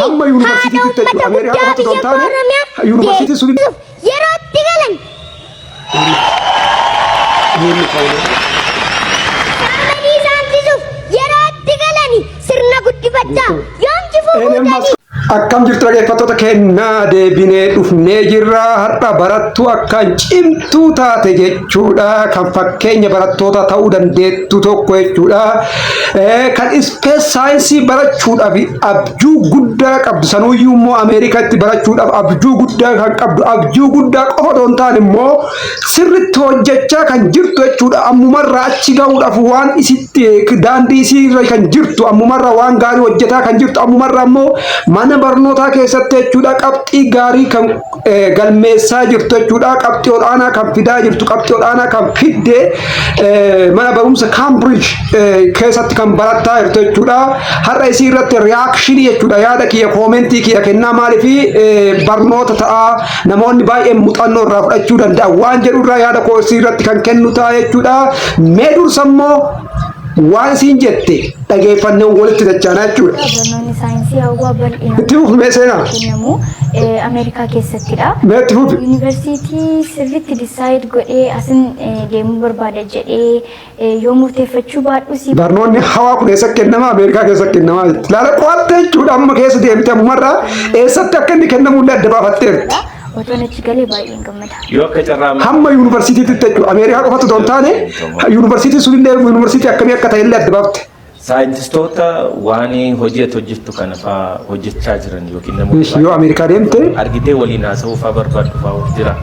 Hamma haadha yuunivarsiitiitti uummata jechuudha. Ameerikaa guddaa qofatti biyya otoo hin taane Oromiyaa yuunivarsiitii sun deebisuuf yeroo itti galan Eenyu faana? saamanii saamsisuuf yeroo itti galani sirna guddifachaa yoom jifuu Elon fuutanii Musk. Akkam jirtu dhaggeeffattoota kennaa, deebinee dhufnee jirra. Har'a barattuu akkaan cimtuu taate jechuudha. Kan fakkeenya barattoota ta'uu dandeettu tokko jechuudha. Kan space science barachuudhaaf abjuu guddaa qabdu, sanuyyuu immoo Ameerikaatti barachuudhaaf abjuu guddaa kan qabdu, abjuu guddaa qofa otoo hin taane immoo sirritti hojjechaa kan jirtu jechuudha. Ammumarraa achi gahuudhaaf waan isitti daandii isiirra kan jirtu, ammumarraa waan gaarii hojjetaa kan jirtu, ammumarraa immoo mana barnootaa keessatti jechuudha qabxii gaarii kan galmeessaa jirtu jechuudha. Qabxii ol'aanaa kan fidaa jirtu, qabxii ol'aanaa kan fidde, mana barumsa Cambridge keessatti kan barattaa jirtu jechuudha. Har'a isii irratti reaction jechuudha, yaada kiyya, comment kiyya kennaa. Maaliif barnoota ta'aa, namoonni baay'een muuxannoo irraa fudhachuu danda'an waan jedhu irraa yaada koo isii irratti kan kennu ta'a jechuudha. Mee dursa immoo waan isiin jette dhageeffannee walitti dachaanaa jechuudha. Barnoonni saayinsii hawaa bal'inaan Itti fufi mee, seenaa. kennamu Ameerikaa keessattidha. Mee itti fufi. Yuunivarsiitii sirriitti decide godhee asin deemuu barbaada jedhee yoo murteeffachuu baadhus Barnoonni hawaa kun eessa kennama? Ameerikaa keessa kennamaa jetti. Laala, qo'atte jechuudha, amma keessa deemte ammumarraa eessatti akka inni kennamullee adda baafatteerti. Otoon achi galee baay'een gammada. Yoo akka carraa Hamma yuunivarsiitiitti jechuudha. Ameerikaa qofatti otoo hin taane yuunivarsiitiin sunillee yuunivarsiitii akkamii akka ta'e illee adda baafte. Saayintistoota waan hojii ati hojjettu kana fa'aa hojjechaa jiran yookiin namoota Yoo Ameerikaa deemte argitee waliin haasa'uu fa'aa barbaaddu fa'aa jira.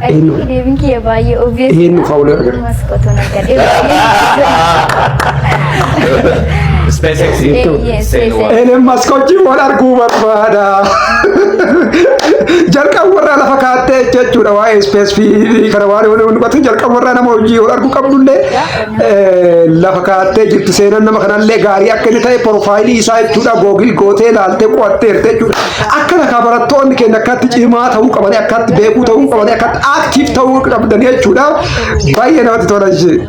Eenyu? Deebiin kiyya baay'ee obvious. Eenyu fa'aa waliin argate? Musk otoon argadhee baay'ee. SpaceX Yes, seenu waan. Elon Musk wajjin wal arguu barbaada. Jalqaba warraa lafa kaattee jechuudha, waa'ee space fi kana waan waliin hubatu jalqaba warraa nama hojii wal arguu qabdullee lafa kaattee jirti. Seenan nama kanallee gaarii akka inni ta'e profile isaa jechuudha Google gootee ilaaltee qo'atteerte jechuudha. Akka lakaa barattoonni keenya akkatti cimaa ta'uu qabanii, akkatti beekuu ta'uu qabanii, akkatti active ta'uu qabdanii jechuudha. Baay'ee namatti tola ishee.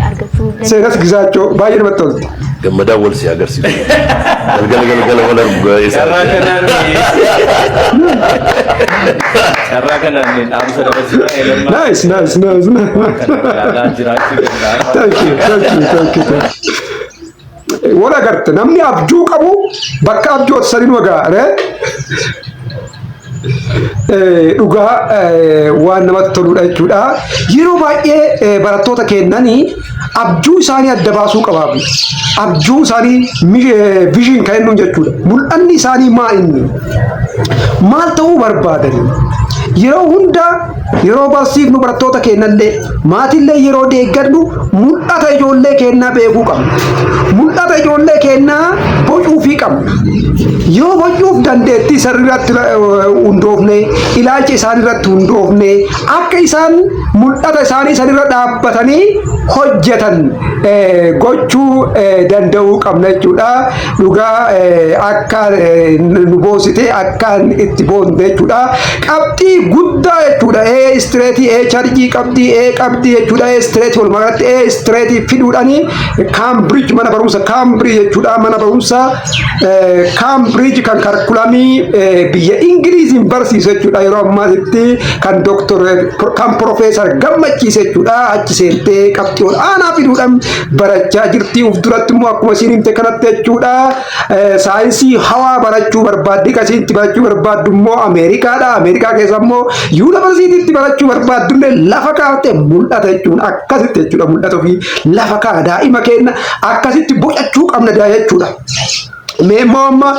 Argachuu Seenas Gizaachoo baay'ee namatti tolti. Gammadaa wal si agarsiisu. Galgala galgala wal argu isa. Carraa kanaan dhaamsa dabarsina Elon Musk. Nice, nice, nice. Kana ilaalaa jiraachuu danda'a. Thank you, thank you, thank you, thank you. Wal agarte, namni abjuu qabu bakka abjootu saniin wagaa ree? Dhugaa waan namatti toludha jechuudha. Yeroo baay'ee barattoota kennanii abjuu isaanii adda baasuu qabaaf. Abjuu isaanii vision kan jennuun jechuudha. Mul'anni isaanii maa inni? Maal ta'uu barbaadani? Yeroo hunda yeroo barsiifnu barattoota kennallee, maatillee yeroo deeggarru, mul'ata ijoollee kennaa beekuu qabna. Mul'ata ijoollee kennaa bocuufii qabna. Yoo bocuuf dandeettii isaan irratti hundoofne, ilaalcha isaan irratti hundoofne, akka isaan mul'ata isaanii san irra dhaabbatanii hojjetan gochuu danda'uu qabna jechuudha. Dhugaa akka nu boosite, akka itti boonte jechuudha. Qabxii guddaa jechuudha. A straight, A chargii qabxii A qabxii jechuudha. A straight, walumaa galatti A straight fiduudhaani Cambridge, mana barumsa Cambridge jechuudha. Mana barumsa Cambridge kan curriculum biyya Ingiliiziin barsiisu jechuudha. Yeroo ammaatitti kan doctor, kan professor gammachiise jechuudha. Achi seentee qabxii ol aanaa fiduudhaan barachaa jirti. Uf duratti immoo akkuma isiin himte kanatti jechuudha. Saayinsii hawaa barachuu barbaaddi. Kasiitti barachuu barbaaddu immoo Ameerikaadha. Ameerikaa keessa immoo yuunivarsiitiitti barachuu barbaaddullee lafa kaa'atte mul'ata jechuun akkasitti jechuudha. Mul'ata ofii lafa kaa'a, daa'ima keenya akkasitti bocachuu qabna jechuudha. Mee immoo amma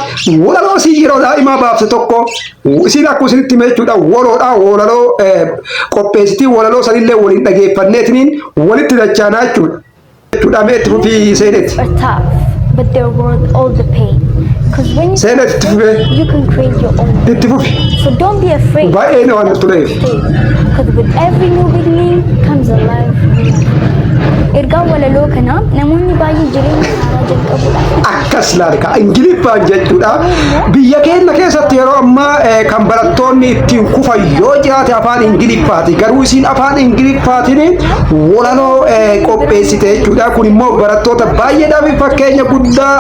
walaloo isii yeroo daa'imaa baafte tokko isiin akkuma isinitti hime jechuudha, waloodha, walaloo qopheessitii, walaloo sanillee waliin dhageeffanneetiniin walitti dachaanaa jechuudha. Jechuudha, mee itti fufii, seeneeti. Are tough, but they're worth all the pain. Because when you Seeneet, itti fufee. you can create your own. Itti fufi. So don't be afraid. Baay'ee waan tureef. Because with every new beginning comes a life new. Ergaan walaloo kanaa namoonni baay'ee jireenya haaraa jalqabuudhaaf Akkas laalka Ingiliffaan jechuudha. Biyya keenya keessatti yeroo ammaa kan barattoonni ittiin kufan yoo jiraate afaan Ingiliffaati. Garuu isin afaan Ingiliffaatiin walaloo qopheessite jechuudha. Kun immoo barattoota baay'eedhaaf fakkeenya guddaa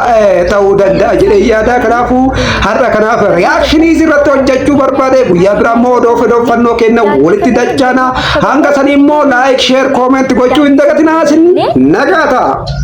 ta'uu danda'a jedhee yaada. Kanaafuu har'a kanaaf reaction irratti hojjechuu barbaade. Guyyaa biraa immoo odoo odeeffannoo kenna walitti dachaana. Hanga sanii immoo like, share, comment gochuu hin dagatinaa. Isin nagaa ta'a.